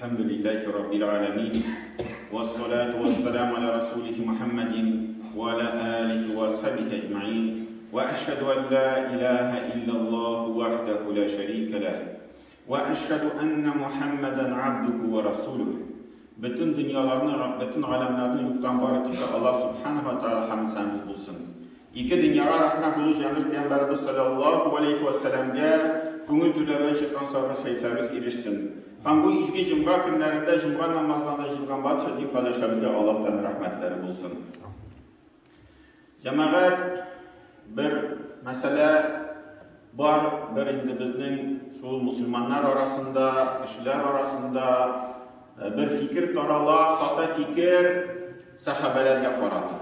Әлхәмдүлилләһи раббил галәмин. Вассалату вассаламу аля расулихи Мухаммадин ва аля алихи ва асхабихи әҗмәин. Ва әшһәду ан ла илаһа иллаллаһу вахдаху ла шәрика ләһ. Ва әшһәду анна Мухаммадан абдуху ва расулуһ. Бөтен дөньяларны, бөтен галәмнәрне юктан бар итүче Аллаһ субханаһу ва тааля хәмд сәнбез булсын. Ике дөньяга рәхмәт булу җәмеш пәйгамбәребез салләллаһу галәйһи вә сәлләмгә күңел түрләреннән чыккан сафа шәһидләребез ирешсен. Һәм бу изге җомга көннәрендә җомга намазларына җыелган барча дин кардәшләребезгә Аллаһ рәхмәтләре булсын. Җәмәгать, бер мәсьәлә бар, бер инде безнең шул мусульманнар арасында, кешеләр арасында бер фикер тарала, хата фикер сахабәләргә карата.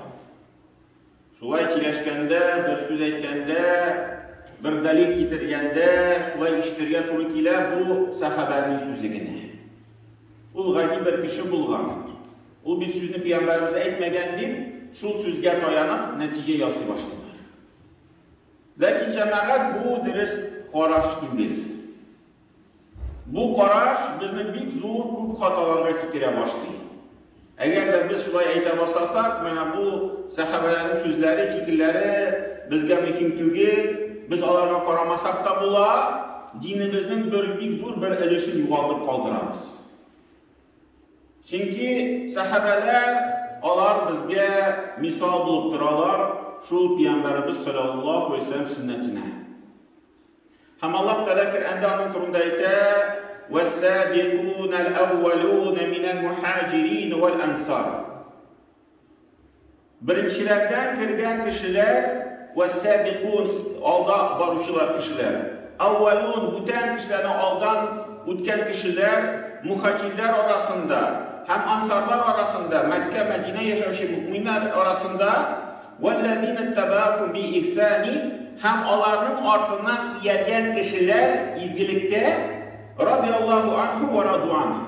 Шулай сөйләшкәндә, бер сүз әйткәндә, бер дәлил китергәндә, шулай ишетергә туры килә, бу сәхабәнең сүзе генә. Ул гади бер кеше булган. Ул бит сүзне пәйгамбәребез әйтмәгән дип, шул сүзгә таянып нәтиҗә ясый башлыйлар. Ләкин җәмәгать бу дөрес караш түгел. Бу караш безне бик зур күп хаталарга китерә башлый. Әгәр дә без шулай әйтә башласак, менә бу сәхабәләрнең сүзләре, фикерләре безгә мөһим түгел, без аларга карамасак та була, динебезнең бер бик зур бер өлешен югалтып калдырабыз. Чөнки сәхабәләр алар безгә мисал булып торалар шул пәйгамбәребез саллаллаһу алейһи вәсәлләм сөннәтенә. Һәм Аллаһ Тәгалә Коръәндә аның турында әйтә: "Вассабикунал әүвәлүнә минәл мухаҗирин вәл ансар". Беренчеләрдән кергән кешеләр, вассабикун алда баручылар кешеләр. Әүвәлүн бүтән кешеләрне алдан үткән кешеләр, мухаҗирләр арасында һәм ансарлар арасында, Мәккә, Мәдинә яшәүче мөэминнәр арасында Вәлләзинә иттәбәгү би ихсани, һәм аларның артыннан ияргән кешеләр изгелектә, радиаллаһу анһу вә раду анһу.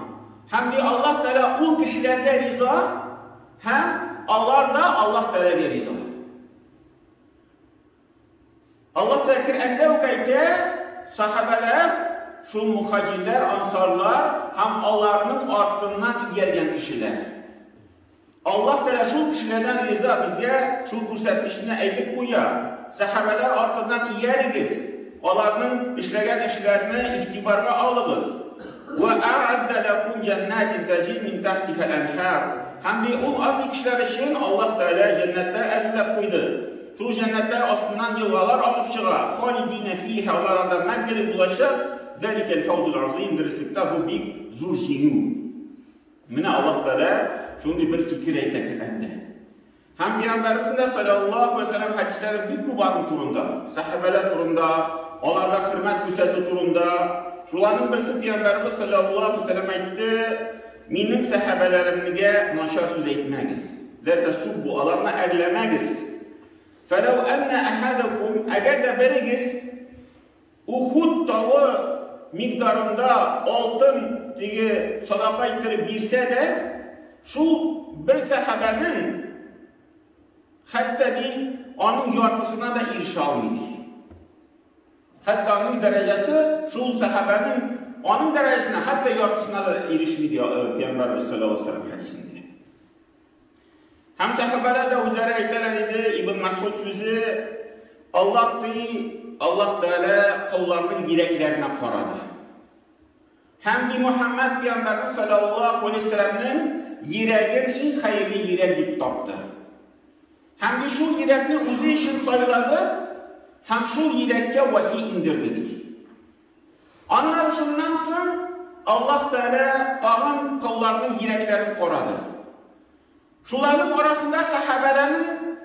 Һәм ди Аллаһ Тәгалә ул кешеләргә риза, һәм алар да Аллаһ Тәгаләгә риза. Аллаһ Тәгалә Коръәндә үк әйтә, сахабәләр, шул мухаҗирләр, ансарлар һәм аларның артыннан ияргән кешеләр. Аллаһ Тәгалә шул кешеләрдән риза, безгә шул күрсәткечне әйтеп куя. Сәхабәләр артыннан иярегез, аларның эшләгән эшләрне игътибарга алыгыз. Вә әгадда ләкум җәннәтин тәҗри мин тәхтиһәл әнһар. Һәм ди ул андый кешеләр өчен Аллаһ Тәгалә җәннәтләр әзерләп куйды. Шул җәннәтләр астыннан елгалар агып чыга. Халидина фиһа, алар анда мәңгелек булачак. Зәликәл фәүзул азыйм, дөреслектә бу бик зур җиңү. Менә Аллаһ Тәгалә шундый бер фикер әйтә Коръәндә. Һәм Пәйгамбәребезнең дә саллаллаһу алейһи вәсәлләм хәдисләре бик күп аның турында, сәхабәләр турында, аларга хөрмәт күрсәтү турында. Шуларның берсе Пәйгамбәребез саллаллаһу алейһи вәсәлләм әйтте: "Минем сәхабәләремгә начар сүз әйтмәгез. Ла тасуббу, аларны әрләмәгез. Фәләү әннә әхәдәкум, әгәр дә берегез Ухуд тавы микъдарында алтын теге садака иттереп бирсә дә, шул бер сәхабәнең хәтта ди аның яртысына да ирешә алмый ди. Хәтта аның дәрәҗәсе шул сәхабәнең аның дәрәҗәсенә хәтта яртысына да ирешми ди Пәйгамбәрбез саллаллаһу алейһи вәсәлләм хәдисендә. Һәм сәхабәләр дә үзләре әйтәләр иде, Ибн Масуд сүзе, Аллаһ ди, Аллаһ Тәгалә колларның йөрәкләренә карады. Һәм ди Мухаммад пәйгамбәрнең саллаллаһу алейһи вәсәлләмнең йөрәген иң хәерле йөрәк дип тапты. Һәм ди шул йөрәкне үзе өчен сайлады һәм шул йөрәккә вахи иңдерде ди. Аннары шуннан соң Аллаһ Тәгалә тагын колларның йөрәкләрен карады. Шуларның арасында сәхабәләрнең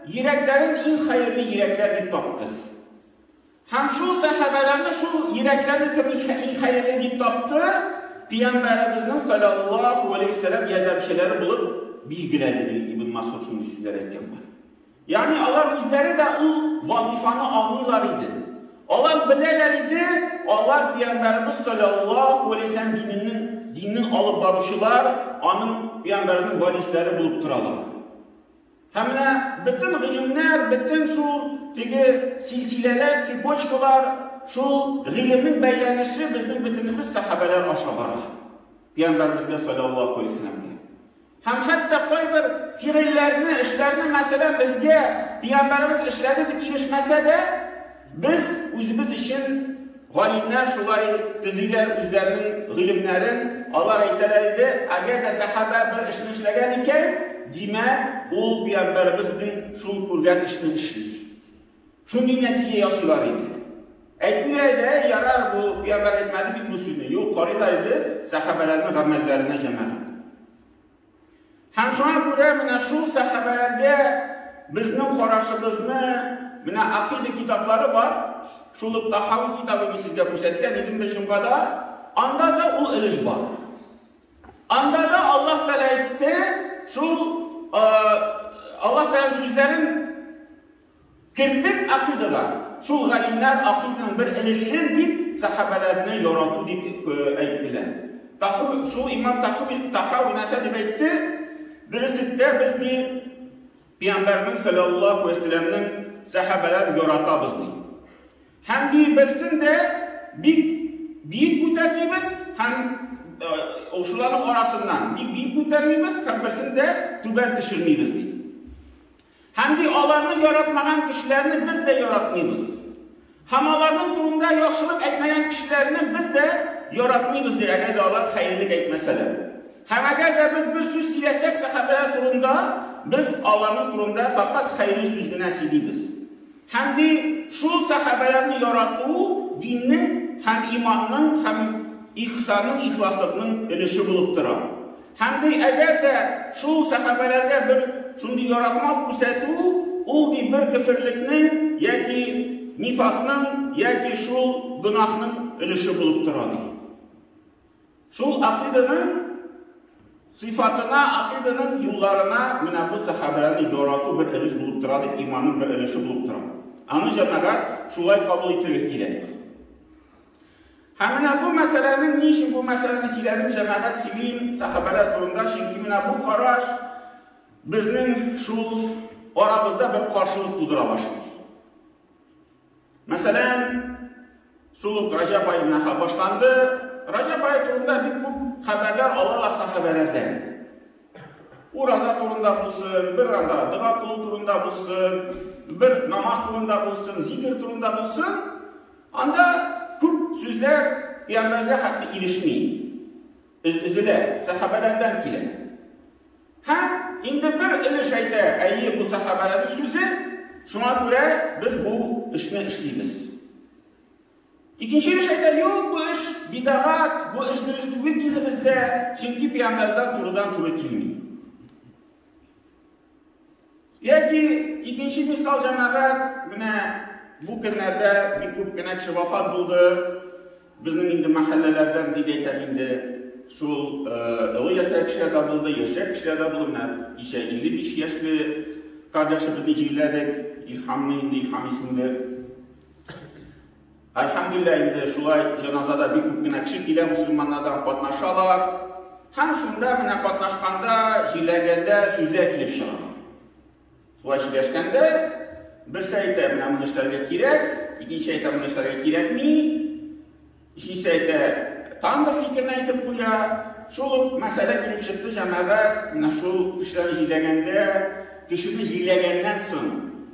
йөрәкләрен иң хәерле йөрәкләр дип тапты. Һәм шул сәхабәләрне шул йөрәкләрне кем иң хәерле дип тапты? Пәйгамбәребезнең саллаллаһу алейһи вәсәлләм ярдәмчеләре булып билгеләде, ди Ибн Масуд шундый сүзләр әйткән бар. Ягъни алар үзләре дә ул вазифаны аңлыйлар иде. Алар беләләр иде, алар Пәйгамбәребез саллаллаһу алейһи вәсәлләм диненең динен алып баручылар, аның пәйгамбәрнең варислары булып торалар. Һәм менә бөтен гыйлемнәр, бөтен шул теге силсиләләр, цепочкалар, шул гыйлемнең бәйләнеше безнең бөтенебез сәхабәләр аша бара. Пәйгамбәребезгә саллаллаһу алейһи вәсәлләмгә. Һәм хәтта кайбер фигыльләрне, эшләрне, мәсәлән, безгә Пәйгамбәребез эшләде дип ирешмәсә дә, без үзебез өчен галимнәр шулай төзиләр үзләренең гыйлемнәрен, алар әйтәләр иде, әгәр дә сәхабә бер эшне эшләгән икән, димәк, ул Пәйгамбәребезнең шул күргән эшне эшли. Шундый нәтиҗә ясыйлар иде. Әйтмиләр иде, әй, ярар, бу пәйгамбәр әйтмәде бит бу сүзне. Юк, карыйлар иде сәхабәләрнең гамәлләренә җәмәгать. Һәм шуңа күрә менә шул сәхабәләргә безнең карашыбызны менә акыйда китаплары бар, шул ук Тахави китабы мин сезгә күрсәткән идем бер җомгада, анда да ул өлеш бар. Анда да Аллаһ Тәгалә әйтте, шул Аллаһ Тәгалә сүзләрен Кертеп акыйдага, шул галимнәр акыйданың бер өлеше дип сәхабәләрне ярату дип әйттеләр. Таху, шул имам Тахуи, Тахауи нәрсә дип әйтте? Дөреслектә без ди Пәйгамбәрнең саллаллаһу алейһи вәсәлләмнең сәхабәләрен яратабыз ди. Һәм ди берсен дә бик биек күтәрмибез һәм шуларның арасыннан бик биек күтәрмибез һәм берсен дә түбән төшермибез ди. Һәм ди аларны яратмаган кешеләрне без дә яратмыйбыз. Һәм аларның турында яхшылык әйтмәгән кешеләрне без дә яратмыйбыз ди, әгәр дә алар хәерлек әйтмәсәләр. Һәм әгәр дә без бер сүз сөйләсәк сәхабәләр турында, без аларның турында фәкать хәерле сүз генә сөйлибез. Һәм ди шул сәхабәләрне ярату диннең һәм иманның һәм ихсанның, ихласлыкның өлеше булып тора. Һәм ди әгәр дә шул сәхабәләргә бер шундый яратмау күрсәтү, ул ди бер көферлекнең яки нифакның яки шул гөнаһның өлеше булып тора ди. Шул акыйданың сыйфатына, акыйданың юлларына менә бу сәхабәләрне ярату бер өлеш булып тора дип, иманның бер өлеше булып тора. Аны җәмәгать шулай кабул итәргә кирәк. Һәм менә бу мәсьәләнең ни өчен бу мәсьәләне сөйләдем, җәмәгать сөйлим сәхабәләр турында, чөнки менә бу караш безнең шул арабызда бер каршылык тудыра башлый. Мәсәлән, шул ук Раҗаб ае менә башланды. Раҗаб ае турында бик күп хәбәрләр алалар сәхабәләрдән. Ураза турында булсын, бер анда дога кылу турында булсын, бер намаз турында булсын, зикер турында булсын, анда күп сүзләр пәйгамбәргә хәтле ирешми. Өзелә, сәхабәләрдән килә. Һәм инде бер өлеш әйтә, әйе, бу сәхабәләрнең сүзе, шуңа күрә без бу эшне эшлибез. Икенче өлеш әйтә, юк, бу эш бидагат, бу эш дөрес түгел динебездә, чөнки пәйгамбәрдән турыдан-туры килми. Яки икенче мисал җәмәгать, менә бу көннәрдә бик күп кенә кеше вафат булды. Безнең инде мәхәлләләрдән дип әйтәм инде, шул олы яшьтәге кешеләр дә булды, яшьрәк кешеләр дә булды. Менә кичә 55 яшьле кардәшебезне җирләдек, Илһамны инде, Илһам исемле. Әлхәмдүлилләһ, инде шулай җеназада бик күп кенә кеше килә, мөселманнардан катнашалар. Һәм шунда менә катнашканда, җирләгәндә сүзләр килеп чыга. Шулай сөйләшкәндә, берсе әйтә, менә моны эшләргә кирәк, икенче әйтә, моны эшләргә кирәкми, өченчесе әйтә, тагын бер фикерне әйтеп куя. Шул ук мәсьәлә килеп чыкты, җәмәгать, менә шул кешеләрне җирләгәндә, кешене җирләгәннән соң,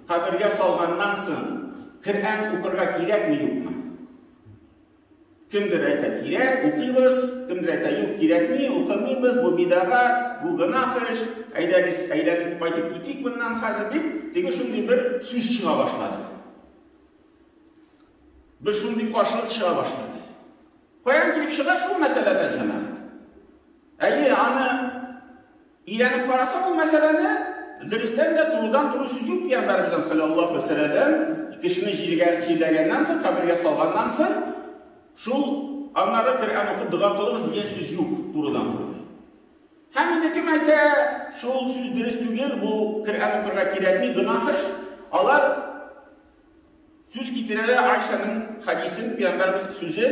кабергә салганнан соң, Коръән укырга кирәкме, юкмы? Кемдер әйтә, кирәк, укыйбыз, кемдер әйтә, юк, кирәкми, укымыйбыз, бу бидагать, бу гөнаһ эш, әйдәгез, әйләнеп кайтып китик моннан хәзер дип, теге шундый бер сүз чыга башлады. Бер шундый каршылык чыга башлады. Каян килеп чыга шул мәсьәләдән, җәмәгать? Әйе, аны өйрәнеп карасаң ул мәсьәләне, дөрестән дә турыдан-туры сүз юк пәйгамбәребездән саллаллаһу алейһи вәсәлләм кешене җиргә җирләгәннән соң, кабергә салганнан соң, шул аннары Коръән укып дога кылыгыз дигән сүз юк турыдан-туры. Һәм инде кем әйтә, шул сүз дөрес түгел, бу Коръән укырга кирәкми, гөнаһ эш, алар Сүз китерәләр Айшаның хәдисен, пәйгамбәребез сүзе.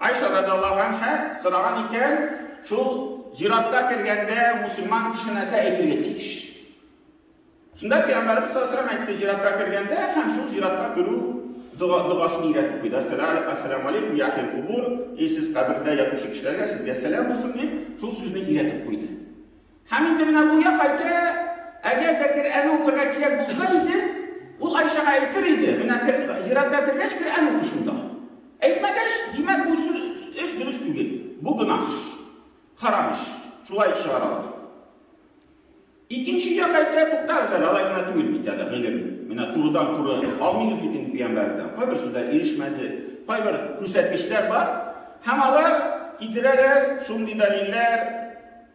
Айша радиаллаһу анһа сораган икән, шул зиратка кергәндә мусульман кеше нәрсә әйтергә тиеш? Шунда пәйгамбәребез саллаллаһу алейһи әйтте, зиратка кергәндә һәм шул зиратка керү догасын өйрәтеп куйды. Әссәламу алейкум я әхлил кубур, эй сез кабердә ятучы кешеләргә сезгә сәлам булсын дип, шул сүзне өйрәтеп куйды. Һәм инде менә бу як әйтә, әгәр дә Коръән укырга кирәк булса иде, ул Айшага әйтер иде, менә зиратка кергәч Коръән укы шунда. Әйтмәгәч, димәк бу эш дөрес түгел. Бу гөнаһ эш. Харам эш. Шулай чыгаралар. Икенче як әйтә, туктагыз әле, алай гына түгел бит әле, гыйлем. Менә турыдан-туры алмыйбыз бит инде пәйгамбәрдән. Кайбер сүзләр ирешмәде, кайбер күрсәткечләр бар. Һәм алар китерәләр шундый дәлилләр,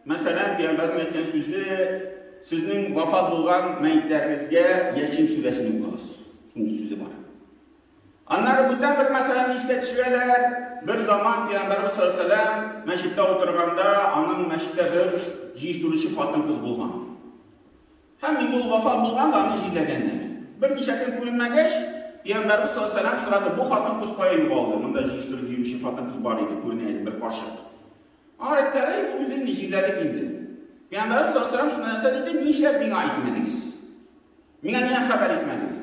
мәсәлән, пәйгамбәрнең әйткән сүзе, сезнең вафат булган мәетләрегезгә Ясин сүрәсен укыгыз. Шундый сүзе бар. Аннары бүтән бер мәсьәләне искә төшерәләр. Бер заман Пәйгамбәрбез саллаллаһу алейһи ва сәлләм мәчеттә утырганда, аның мәчеттә бер җыештыручы хатын-кыз булган. Һәм инде ул вафат булган да, аны җирләгәннәр. Берничә көн күренмәгәч, Пәйгамбәрбез саллаллаһу алейһи ва сәлләм сорады, бу хатын-кыз кая югалды? Монда җыештырып йөрүче хатын-кыз бар иде, күренә иде бер карчык. Алар әйттеләр, әй, ул үлде инде, җирләдек инде. Пәйгамбәрбез саллаллаһу алейһи ва сәлләм шунда нәрсә диде? Нишләп миңа әйтмәдегез? Миңа нигә хәбәр итмәдегез?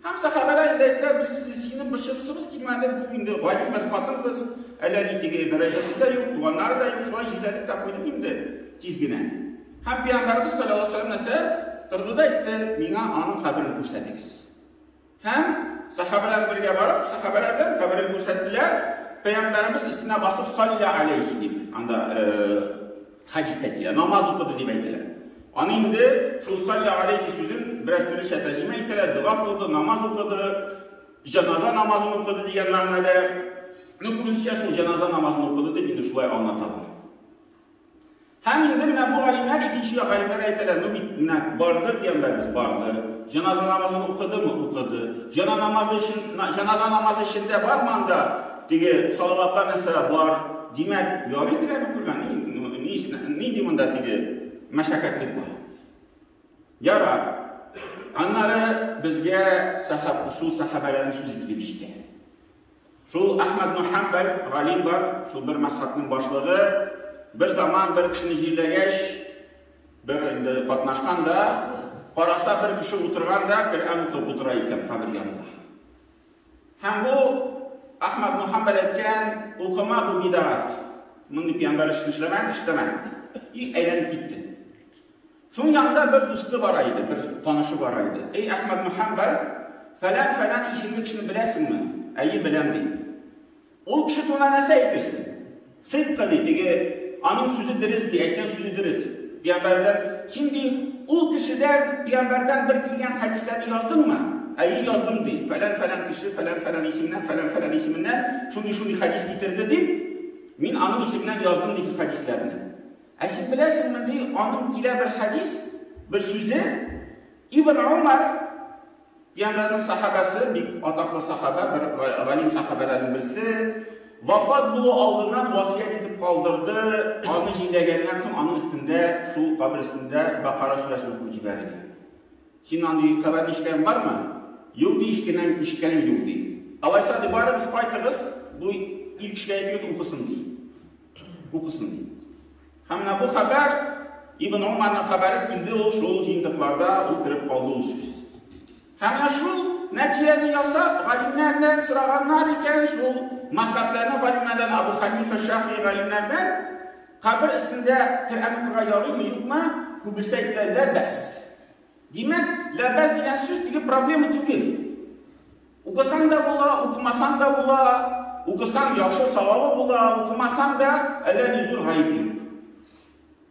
Һәм сәхабәләр инде әйттеләр, без сине борчылсыбыз килмәде, бу инде гади бер хатын-кыз, әллә ни теге дәрәҗәсе дә юк, туганнары да юк, шулай җирләдек тә куйдык инде тиз генә. Һәм пәйгамбәребез саллаллаһу алейһи ва сәлләм нәрсә? Торды да әйтте, миңа аның каберен күрсәтегез. Һәм сәхабәләр бергә барып, сәхабәләр белән каберен күрсәттеләр. Пәйгамбәребез өстенә басып салля алейхи дип, анда хәдистә килә, намаз укыды дип әйтелә. Аны инде шул салля алейхи сүзен бераз төрлечә тәрҗемә итәләр, дога кылды, намаз укыды, җаназа намазын укыды дигән мәгънәдә. Ну, күбесенчә шул җаназа намазын укыды дип инде шулай аңлаталар. Һәм инде менә бу галимнәр, икенче як галимнәр әйтәләр, ну бит менә барды пәйгамбәрбез, барды. Җаназа намазын укыдымы? Укыды. Җана намазы өчен, җаназа намазы эчендә бармы анда теге салаватлар нәрсә бар? Димәк, ярый диләр укырга, ни, ни, нинди монда теге мәшәкатьлек бар? Ярар. Аннары безгә сахаб, шул сахабәләрнең сүзе килеп җитә. Шул Әхмәд бн Хәмбәл галим бар, шул бер мәзһәбнең башлыгы, бер заман бер кешене җирләгәч, бер инде катнашкан да, караса бер кеше утырган да, Коръән укып утыра икән кабер янында. Һәм бу Әхмәд бн Хәмбәл әйткән, укыма бу бидагать. Мондый пәйгамбәр эшен эшләмә, эшләмә. И әйләнеп китте. Шуның янында бер дусты бара иде, бер танышы бара иде. Эй, Әхмәд Мөхәммәд, фәлән-фәлән исемле кешене беләсеңме? Әйе, беләм, ди. Ул кеше турында нәрсә әйтерсең? Сыйдкы, ди, теге, аның сүзе дөрес, ди, әйткән сүзе дөрес. Пәйгамбәрдән, син, ди, ул кешедән, пәйгамбәрдән бер килгән хәдисләрне яздыңмы? Әйе, яздым, ди. Фәлән-фәлән кеше, фәлән-фәлән исемнән, фәлән-фәлән исеменнән шундый-шундый хәдис китерде, дип, мин аның исеменнән яздым, ди, хәдисләрне. Ә син беләсеңме, ди, аның килә бер хәдис, бер сүзе, Ибн Умар, пәйгамбәрнең сахабасы, бик атаклы сахаба, бер галим сахабаларның берсе, вафат булу алдыннан васыять итеп калдырды, аны җирләгәннән соң аның өстендә, шул кабер өстендә Бакара сүрәсен укып җибәрергә. Син андый хәбәрне ишеткәнең бармы? Юк, ди, ишеткәнем, ишеткәнем юк, ди. Алайса, ди, барыгыз, кайтыгыз, бу ир кешегә әйтегез, укысын, ди. Укысын, ди. Һәм менә бу хәбәр, Ибн Умарның хәбәре килде ул шул җыентыкларда, ул кереп калды ул сүз. Һәм менә шул нәтиҗәне ясап, галимнәрдән сораганнар икән, шул мәзһәбләрнең галимнәрдән, Абу Ханифа, Шафи галимнәрдән, кабер өстендә Коръән укырга ярыймы, юкмы? Күбесе әйтә, лә бәс. Димәк, лә бәс дигән сүз теге проблема түгел. Укысаң да була, укымасаң да була, укысаң яхшы савабы була, укымасаң да әллә ни зур гаеп юк.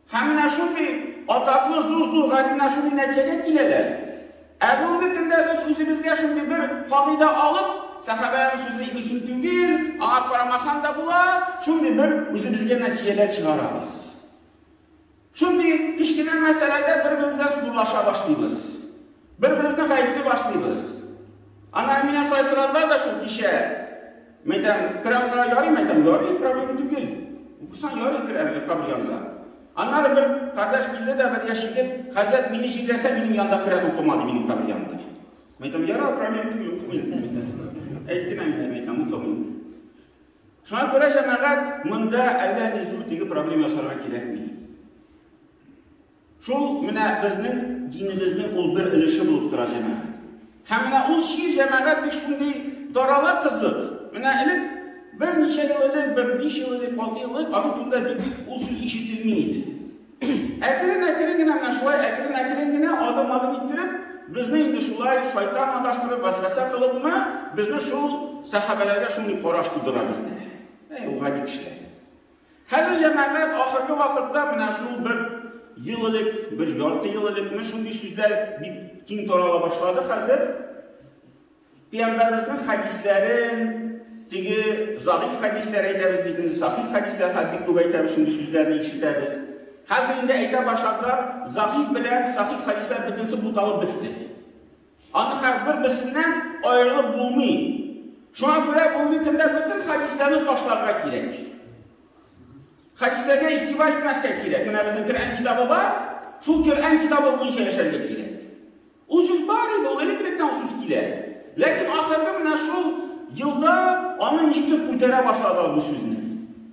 Һәм менә шундый атаклы зур-зур галимнәр шундый нәтиҗәгә киләләр. Ә бүгенге көндә без үзебезгә шундый бер кагыйдә алып, сәхабәләрнең сүзе мөһим түгел, аңа карамасаң да була, шундый бер үзебезгә нәтиҗәләр чыгарабыз. Шундый кечкенә мәсьәләдә бер-беребездән зурлаша башлыйбыз. Бер-беребезне гаепли башлыйбыз. Аннары миннән шулай сорадылар да шул кичә. Мин әйтәм, Коръән укырга ярыймы? Әйтәм, ярый, проблема түгел. Укысаң ярый Коръән кабер янында. Аннары бер кардәш килде дә, бер яшь егет, хәзрәт, мине җирләсә, минем янда Коръән укыма, ди минем кабер янында. Мин әйтәм, ярар, проблема түгел, укымыйм. Әйт кенә мин әйтәм, укымыйм. Шуңа күрә, җәмәгать, монда әллә ни зур теге проблема ясарга кирәкми. Шул менә безнең динебезнең ул бер өлеше булып тора, җәмәгать. Һәм менә ул чир, җәмәгать, бик шундый тарала кызык. Менә элек берничә ел элек, бер 5 ел элек, 6 ел элек аның турында бик ул сүз ишетелми иде. Әкрен-әкрен генә менә шулай әкрен-әкрен генә адым-адым иттереп, безне инде шулай шайтан адаштырып, вәсвәсә кылыпмы, безне шул сәхабәләргә шундый караш тудыра бездә. Әй, ул гади кешеләр. Хәзер җәмәгать ахыргы вакытта менә шул бер ел элек, бер ярты ел элекме шундый сүзләр бик киң тарала башлады хәзер. Пәйгамбәребезнең хәдисләрен, теге заиф хәдисләр әйтәбез бит инде, сахих хәдисләр хәзер бик күп әйтәбез, шундый сүзләрне ишетәбез. Хәзер инде әйтә башладылар, заиф белән сахих хәдисләр бөтенесе буталып бетте. Аны һәрбер берсеннән аерылып булмый. Шуңа күрә бүгенге көндә бөтен хәдисләрне ташларга кирәк. Хәдисләргә игътибар итмәскә кирәк. Менә безнең Коръән китабы бар, шул Коръән китабы буенча яшәргә кирәк. Ул сүз бар иде, ул элек-электән ул сүз килә. Ләкин ахыргы менә шул елда аны ничектер күтәрә башладылар бу сүзне.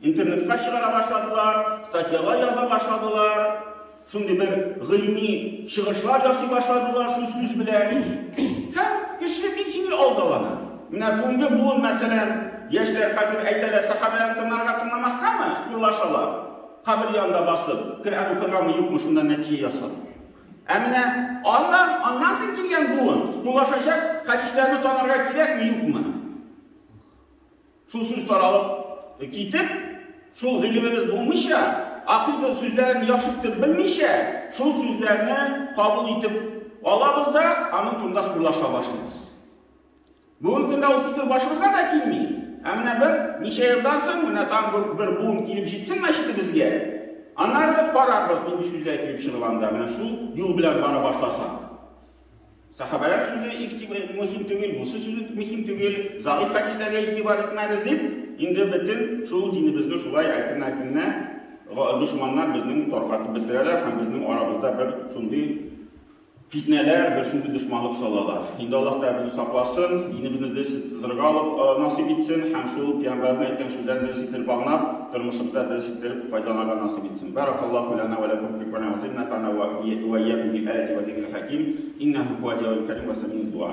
Интернетка чыгара башладылар, статьялар яза башладылар. Шундый бер гыйльми чыгышлар ясый башладылар шул сүз белән. Һәм кеше бик җиңел алдалана. Менә бүгенге буын, мәсәлән, яшьләр хәзер әйтәләр, сәхабәләрне тыңларга тыңламаскамы? Спорлашалар. Кабер янында басып, Коръән укыргамы, юкмы, шуннан нәтиҗә ясап. Ә менә аннан, аннан соң килгән буын спорлашачак, хәдисләрне танырга кирәкме, юкмы? Шул сүз таралып китеп, шул гыйлемебез булмыйча, акыйда сүзләрен яхшы итеп белмичә, шул сүзләрне кабул итеп алабыз да, аның турында спорлаша башлыйбыз. Бүгенге көндә ул фикер башыбызга да килми. Ә менә бер ничә елдан соң, менә тагын бер буын килеп җитсен мәчетебезгә, аннары карарбыз, нинди сүзләр килеп чыгып анда, менә шул юл белән бара башласак. Сахабәләр сүзе мөһим түгел, бусы сүзе мөһим түгел, заиф хәдисләргә игътибар итмәгез дип, инде бөтен шул динебезне шулай әкрен-әкренә дошманнар безнең таркатып бетерәләр һәм безнең арабызда бер шундый фитнәләр, бер шундый дошманлык салалар. Инде Аллаһ Тәгалә безне сакласын, динебезне дөрес тотырга алып насыйп итсен һәм шул пәйгамбәрнең әйткән сүзләрен дөрес итеп аңлап, тормышыбызда дөрес итеп файдаланырга насыйп итсен. Баракаллаһу лана ва лакум фил Кур'ан азим, нафана ва iyyakum bil ayati wa dhikril hakim, иннаху хуа җавадул карим ва самиуд дуа.